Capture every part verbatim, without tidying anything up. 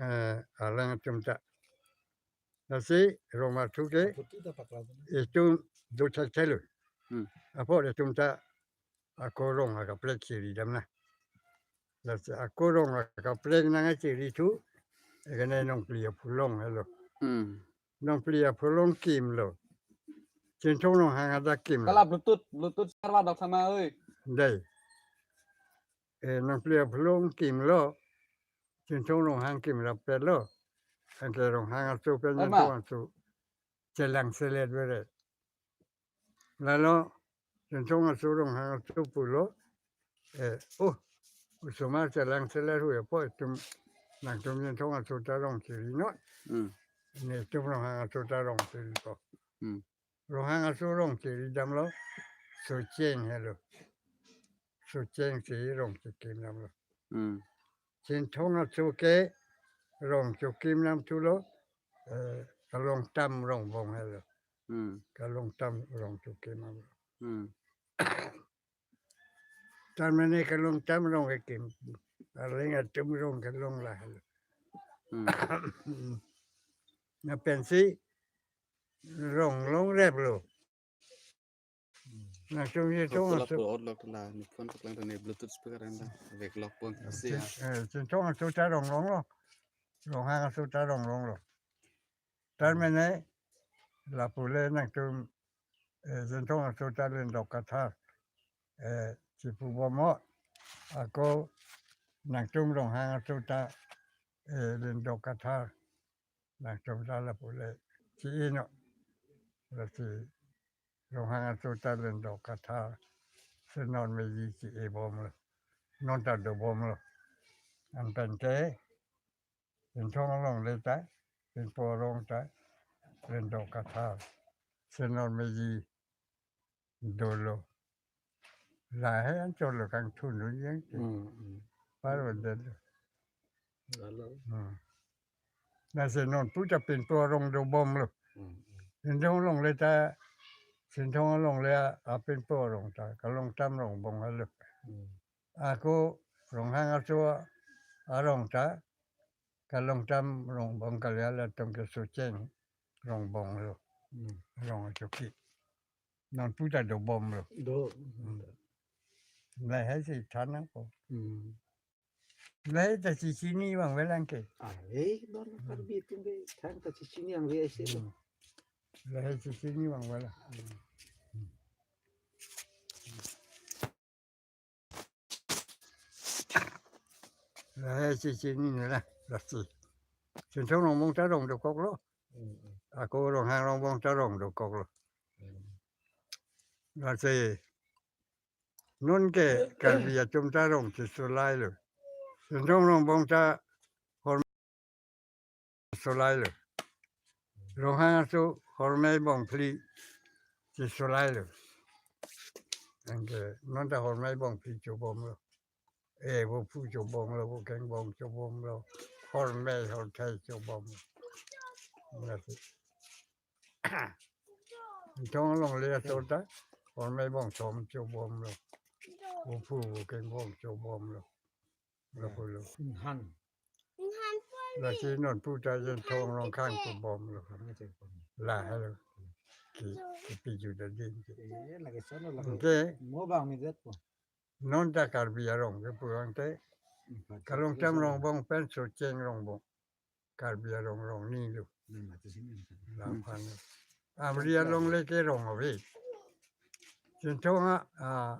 eh, arleng atum ta. Lasi rong mathu ke Aputu ta pakla dun. Itum do thekthelo. Hmm. Apot itum ta ako rong akaprek chiri damna. Lasi ako rong akaprek nangchiri thu, ekene Nongpli aphu along helo. Hmm. Nongpli aphu along kimlo. Chinthong Ronghang adak kimlo. Kala Bluetooth, Bluetooth sarva dok sama oi. Dei. Eh, Nongpli aphu along kimlo. Chinthong Ronghang kim rapetlo. Anke Ronghang aso pen Oi, ma. Chinthong aso chelang selet vere. Lalo Chinthong aso Ronghang aso pulo. Eh, oh, osomar chelang selet hu apot itum nangtum Chinthong aso ta rong chiri non. Hmm. Netum Ronghang aso ta rong chiripo. Hmm. Ronghang aso rong chiri damlo, Socheng helo. Socheng si rong chikim damlo. Hmm. Chinthong aso ke rong chikim dam thulo, eh, Kalongtam Rongbong helo. Hmm. Kalongtam rong chikim damlo. Hmm. Tar mane Kalongtam rong kekim. Arleng atum rong kelong la helo. Hmm. Lapensi rong longreplo. Nangtum Chinthong Pulo aso. Pulo lok la, ni phone paklang ta ni Bluetooth speaker anda. Vek lok pon. Asi ya. Eh, Chinthong aso ta rong longlo. Ronghang aso ta rong longlo. Tar mane lapu le nangtum, eh, Chinthong aso ta Lendok Kathar, eh, chipu bomlo. Ako nangtum Ronghang aso ta, eh, Lendok Kathar. Nangtum ta lapu le chi-i non. Lasi Ronghang aso ta Lendok Kathar. Si non meji chi-i bomlo. Non ta dobomlo. Anpen ke Chinthong along le ta, Pinpo arong ta, Lendok Kathar. Si non meji dolo. Lahei anchot lo kangthun lo yang ke. Hmm, hmm. Par vadetlo. Lalo. Hmm. Lasi non pu ta Pinpo arong dobomlo. Hmm, hmm. Chinthong along le ta, Chinthong along le a, a Pinpo arong ta, Kalongtam Rongbong helo. Hmm. Ako Ronghang aso arong ta, Kalongtam Rongbong kali, halatum ke Socheng Rongbong lo. Hmm. Rong achoki. Non pu ta dobomlo. Do. Hmm. Lahei si than nangpo. Hmm. Lahei ta chichini vang velang ke. Ah, eh, don Karbi atum ke than ta chichini ang ve isi lo. Hmm. Lahei chichini vang velang. Hmm. Lahei chichini ne la, lasi. Chinthong Rongbong ta rong dokoklo. Hmm, hmm. Ako Ronghang Rongbong ta rong dokoklo. Hmm. Lasi non ke Karbi atum ta rong chesolailo. Chinthong Rongbong ta hor solailo. Ronghang aso Hormei Bongphli chesolailo. Anke non ta Hormei Bongphli chobomlo. Eh, Vophu chobomlo, Vokengbong chobomlo. Hormei Horthei chobomlo. Lasi. Chinthong along le aso ta Hormei Bongthom chobomlo. Vophu Vokengbong chobomlo. Lapulo. Inghan. Lasi non pu ta Chinthong Rongkhang chobomlo. Lahelo. Ki, kipi juda din ke. Eh, lake sono lake. Ke. Mo bang mi det po. Non ta Karbi arong kepu ang te. Hmm, Kalongtam Rongbong pen Socheng Rongbong. Karbi arong rong ni lo. Hmm, mati sini. Laphan. Amri along le ke rong ave. Chinthong a, a,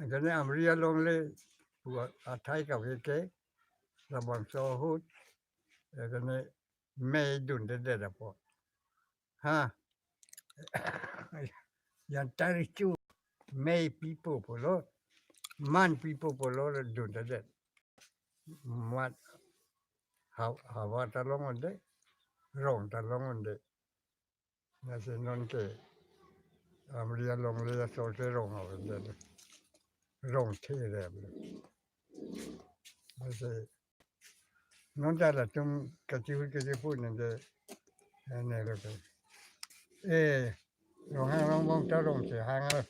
kene Amri along le pu athai kave ke, labangso ahut, eh, kene mei dundedet apot. Ha. Yan tari chu mei pipo pulo, man pipo pulo dundedet. Mat ha-, hawa ta long un'e, rong ta long un'e. Lasi non ke Amri along le aso te rong ave un'e. Rong the re ave. Lasi non ta latum kachihui kachipu nang ke, eh, ne lo ke. Eh, Ronghang Rongbong ta rong chehang a.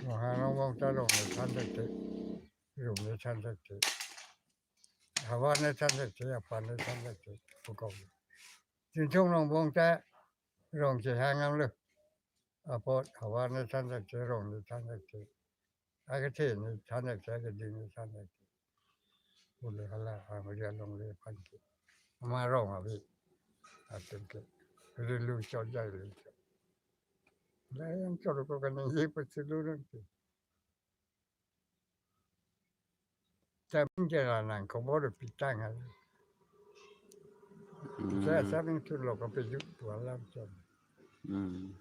Ronghang Rongbong ta rong le than thekte. Rong le than thekte. Havar ne than thekche, apar ne than thekche, pukok. Chinthong Rongbong ta rong chehang damlo. Apot havar ne than thekche, rong ne than thekche. Akethe ne than thekche, akeding ne than thekche. Pule hala, amari alongle aphan ke. Ama rong ave. Atum ke. Rilu chot jai le chot. La yang chot ko kan ye pachelu nang ke. Tamin jala nang khobor pitang ha. Sa Hmm. Samin thulo ko pejuk tu alam chot. Hmm.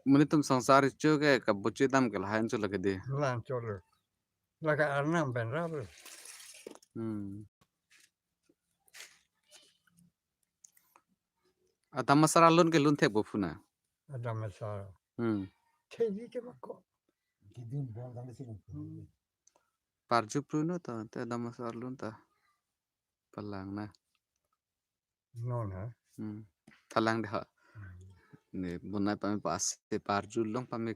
Monit atum sangsar cho ke kabuchi dam ke lahan cho lake di. Lan chot lo. Lake arnam pen rap lo. Hmm. Adam asar alun ke lun thek bo phuna. Adam asar. Hmm. Theli ke bako. Kidun bol dam sini. Hmm. Parju pruno ta, te adam asar alun ta. Palang na. Non ha. Hmm. Thalang de ha. Hmm. Ne bunai pame pas te parju long pame